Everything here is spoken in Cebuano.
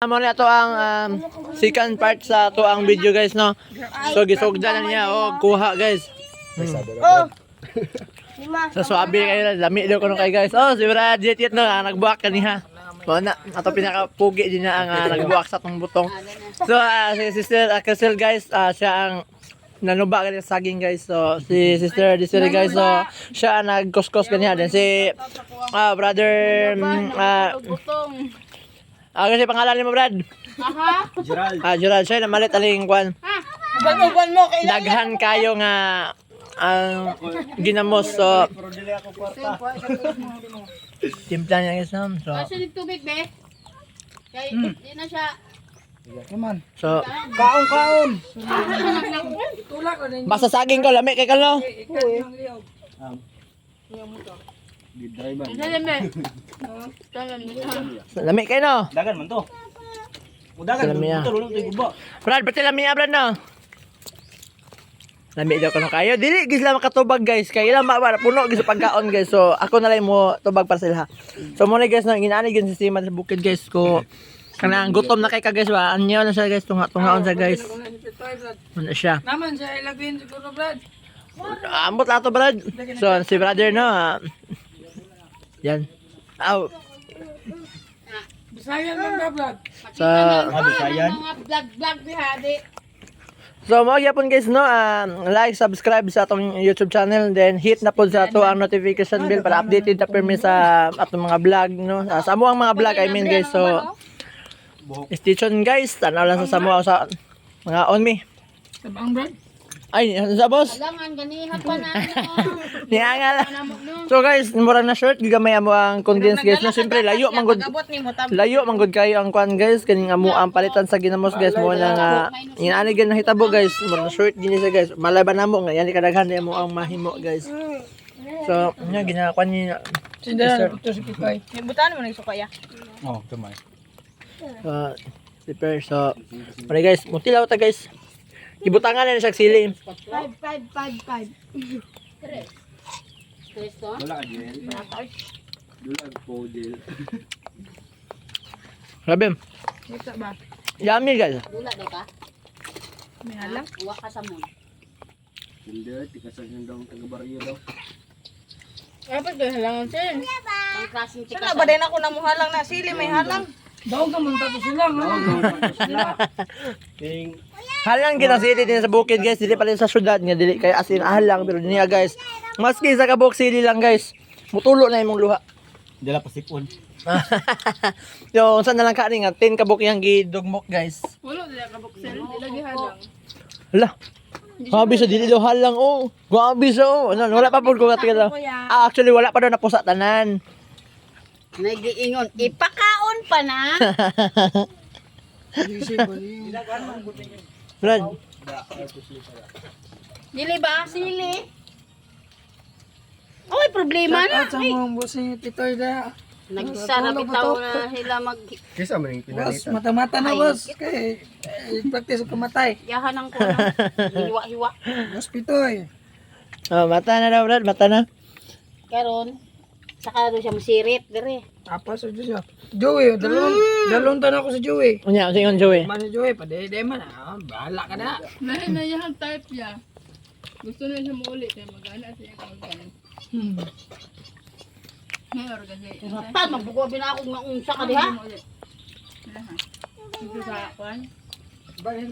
Mo na to ang second part sa ato ang video, guys, no. So gisugda na niya oh kuha, guys. Oh. Lima. Sa swabe kayo, lami daw kuno kay, guys. Oh, si Brad Jet Jet no, ang nagbuak kaniha. Mao na ato pinakapugi din niya ang nagbuak sa atong butong. So si Sister Cecil, guys, siya ang nanuba kaniya sa saging, guys. So si Sister Desiree, guys, so siya ang nagkuskos kaniya. Then si brother Butong. Kasi pangalan nimo, Brad? Aha. Gerald. Ah, Gerald, siya namalit aling kwan. Uban-uban mo kay Daghan kayo nga ang ginamos, so Pero dili ako kwarta. timpla niya, guys, no? So Kasi yung tubig be. Kay di na siya. So Kaon kaon. Basta saging ko lami kay kalo. Good driver. Ano be? Lami kay no. Dagan man to. Udagan Lami, ah. to, wala to guba. Brad, pati lami ah, Brad, no. Lami daw kuno kayo. Dili gis lang makatubag, guys, kay ilang mawala puno gis sa pagkaon, guys. So ako na lang mo tubag para sa ilaha. So mo na, guys, no, ginaani gyud sa sistema sa bukid, guys, ko kanang gutom na kay ka, guys, ba. Anyo na siya, guys, tunga-tungaon sa, guys. Ano siya? Naman siya ilagin siguro, Brad. Ambot ato, Brad. So si brother no. Yan. Aw. Bisayan man ka, Brad. Sa Ah, Bisayan. Mga vlog vlog di hadi. So mo gyapon, guys, no, like, subscribe sa atong YouTube channel, then hit na pod sa ato ang notification bell para updated na permi sa atong mga vlog, no. Sa amo ang mga vlog, I mean, guys. So stay tuned, guys. Tanaw lang sa samo sa mga on me. Sabang, Brad. Ay, ano sa boss? Alangan ganiha pa na. Nianga lang. So guys, mura na shirt gigamay amo ang condense, guys, no. Siyempre layo man gud. Layo man gud kayo ang kwan, guys, kaning amo ang palitan sa ginamos, guys, mo na nga inaani gyud nahitabo, guys. Mura na shirt gini siya, guys. Malay ba namo nga yani kadaghan mo ang mahimo, guys. So, nya ginakuan niya. Sindahan ito si Pitoy. Butan mo nagsukaya. Oh, kamay. Prepare. So, pare guys, mutilaw ta, guys. Ibutangan na siya og sili. 5 5 5 5. Kristo. Wala ka gel. Dula po gel. Grabe. Kita ba? Yummy, guys. Dula daw ka. May halang. Uwa ka sa moon. Hindi, tikasan yung daw taga baryo daw. Dapat kay halangan siya. Ang klaseng Sana ba din ako namuhalang na sili may halang. Daw ka man tato sila nga. King Halang ginasili din sa bukid, guys, dili pa rin sa syudad nga dili kay as in halang, pero niya, guys. Maski sa kabok sili lang, guys. Mutulo na imong luha. Dala pa sipon. Yo, unsa na lang ka ni nga 10 kabok yang gidugmok, guys. Wala dila ka boxer, dila gihalang. Hala. Grabe sa dili daw halang oh. Grabe sa oh. Ano, wala pa pud ko katigil. Ah, actually wala pa daw napusa tanan. Nagiingon, ipakaon pa na. Brad, Dili ba? Sili. Oy, problema na. At sa mga bossing ni Pitoy da. Nagsara bitaw na sila mag Kisa man yung Boss, mata-mata na, boss. Kay eh, practice og kamatay. yahan ang kuno. Hiwa-hiwa. Boss Pitoy. Oh, mata na daw, Brad, mata na. Karon saka daw siya masirit dire. Tapas sa siya. Joey, dalawang dalawang taon ako sa Joey. Unya, unsa ingon Joey? Man si Joey, padede man ah, bahala ka na. Nahin na yung type niya. Gusto na siya muuli kaya magana siya yung organ. May organ siya. Tan magbugo bina ako nga unsa ka diha. Dito sa kwan. Balhin